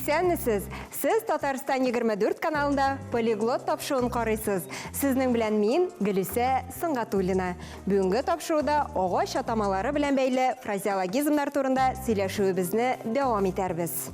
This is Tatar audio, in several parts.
Исәнмесез! Сез Татарстан 24 каналында Полиглот тапшыруын карыйсыз. Сезнең белән мин, Гөлүсә Сөнгатуллина. Бүгенге тапшыруда агач атамалары белән бәйле фразеологизмнар турында сөйләшүебезне дәвам итәрбез.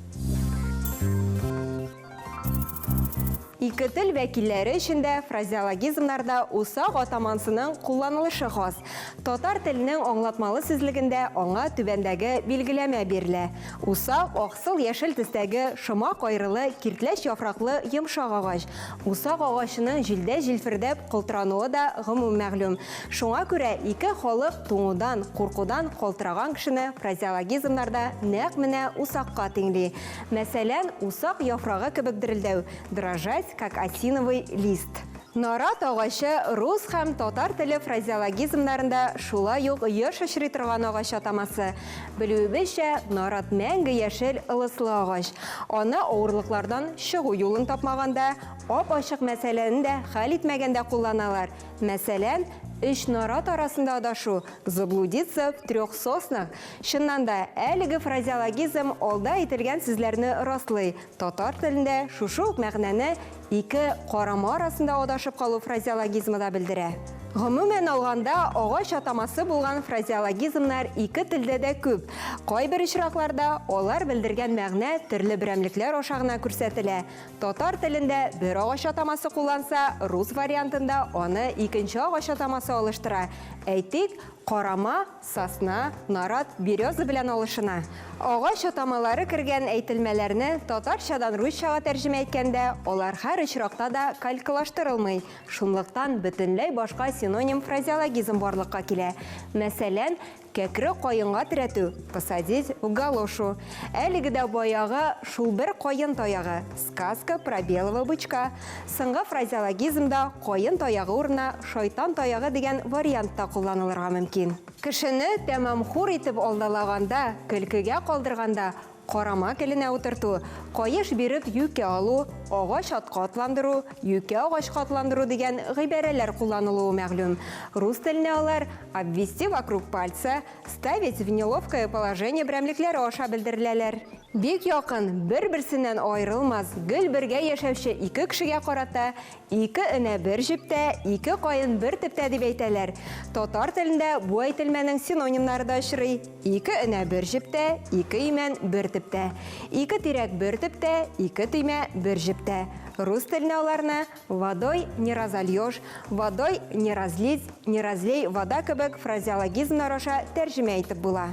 Ике тел вәкилләре өчен дә фразеологизмнарда усак атамансының кулланылышы хас. Татар теленең аңлатмалы сүзлегендә аңа түбәндәге билгеләмә бирелә, Усак, аксыл-яшел төстәге, шома кайрылы, киртләч яфраклы йомшак агач. Усак агачының җилдә җилфердәп калтырануы да гомум мәгълүм. Шуңа күрә ике халык туңудан, куркудан калтыраган кешене фразеологизмнарда нәкъ менә усакка тиңли. Мәсәлән, усак яфрагы кебек дерелдәү, дрожать, как осиновый лист. Нарат агачы рус һәм татар теле фразеологизмнарында шулай ук еш очрый торган агач атамасы. Белүебезчә, нарат мәңге яшел ылыслы агач. Аны авырлыклардан чыгу юлын тапмаганда, ап-ачык мәсьәләне дә хәл итмәгәндә кулланалар. Мәсәлән, өч нарат арасында адашу, заблудиться в трех соснах. Чыннан да, әлеге фразеологизм алда әйтелгән сүзләрне раслый. Татар телендә шушы ук мәгънәне ике карама арасында адашып калу фразеологизмы да белдерә. Гомумән алганда, агач атамасы булган фразеологизмнар ике телдә дә күп. Кайбер очракларда алар белдергән мәгънә төрле берәмлекләр аша гына күрсәтелә. Татар телендә бер агач атамасы кулланса, рус вариантында аны икенче агач атамасы алыштыра. Әйтик, карама, Сосна, нарат, береза белән алышына. Агач атамалары кергән әйтелмәләрне татарчадан русчага тәрҗемә иткәндә, алар һәр очракта да калькалаштырылмый, шунлыктан бөтенләй башка синоним фразеологизм барлыкка килә. Мәсәлән, кәкре каенга терәтү, посадить в галошу. Әлеге дә баягы шул бер каен таягы, сказка про белого бычка. Соңгы фразеологизмда каен таягы урынына шайтан таягы дигән вариант та кулланылырга мөмкин. Кешене тәмам хур итеп алдалаганда, көлкегә калдырганда, карама теленә утырту, каеш биреп юкә алу, агач атка атландыру, юкә агачка атландыру дигән гыйбарәләр кулланылуы мәгълүм. Рус теленә алар обвести вокруг пальца, ставить в неловкое положение берәмлекләре аша белдереләләр. Бик якын, бер-берсеннән аерылмас, гел бергә яшәүче ике кешегә карата ике энә бер җептә, ике каен бер төптә дип әйтәләр. Татар телендә бу әйтелмәнең синонимнары да очрый, ике энә бер җептә, ике имән бер төптә, ике тирәк бер төптә, ике төймә бер җептә. Рус теленә аларны Водой не разольешь, водой не разлить, не разлей вода кебек фразеологизмнар аша тәрҗемә итеп була.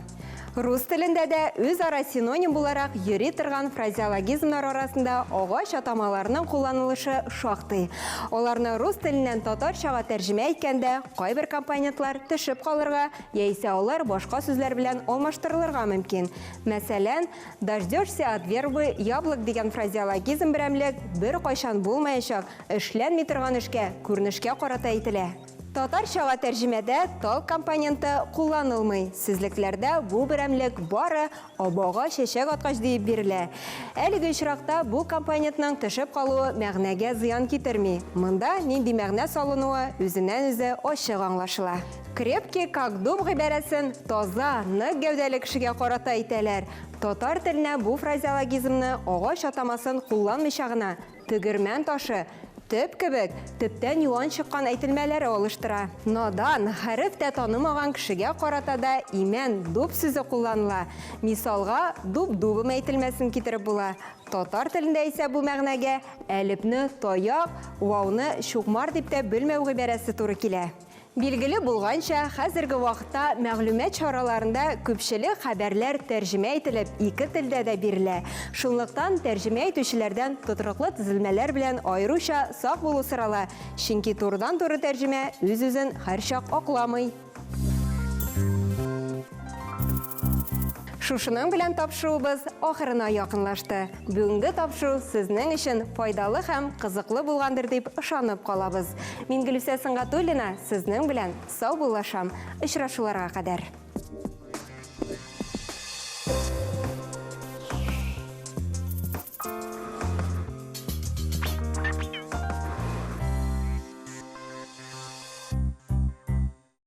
Рус телендә дә үзара синоним буларак йөри торган фразеологизмнар арасында агач атамаларының кулланылышы шактый. Аларны рус теленнән татарчага тәрҗемә иткәндә кайбер компонентлар төшеп калырга яисә алар башка сүзләр белән алмаштырылырга мөмкин. Мәсәлән, Дождешься от вербы яблок дигән фразеологизм берәмлек беркайчан булмаячак, эшләнми торган эшкә, күренешкә карата әйтелә. Татарчага тәрҗемәдә тал компоненты кулланылмый, сүзлекләрдә бу берәмлек бары абага чәчәк аткач диеп бирелә. Әлеге очракта бу компонентның төшеп калуы мәгънәгә зыян китерми, монда нинди мәгънә салынуы үзеннән-үзе ачык аңлашыла. Крепкий как дуб гыйбарәсен таза, нык гәүдәле кешегә карата әйтәләр. Татар теленә бу фразеологизмны агач атамасын кулланмыйча гына, тегермән ташы, төп кебек, төптән юан чыккан әйтелмәләре алыштыра. Надан, хәреф тә танымаган кешегә карата да имән, дуб сүзе кулланыла. Мисалга, дуб дубом әйтелмәсен китереп була. Татар телендә исә бу мәгънәгә әлепне таяк, вауны чукмар дип тә белмәү гыйбарәсе туры килә. Билгеле булганча, хәзерге вакытта мәгълүмат чараларында күпчелек хәбәрләр тәрҗемә ителеп, ике телдә дә бирелә. Шунлыктан тәрҗемә итүчеләрдән тотрыклы төзелмәләр белән аеруча сак булу сорала, чөнки турыдан-туры тәрҗемә үз-үзен һәрчак акламый. Шушының белән тапшыруыбыз ахырына якынлашты. Бүгенге тапшыру сезнең өчен файдалы һәм кызыклы булгандыр дип ышанып калабыз. Мин Гөлүсә Сөнгатуллина сезнең белән саубуллашам. Очрашуларга кадәр.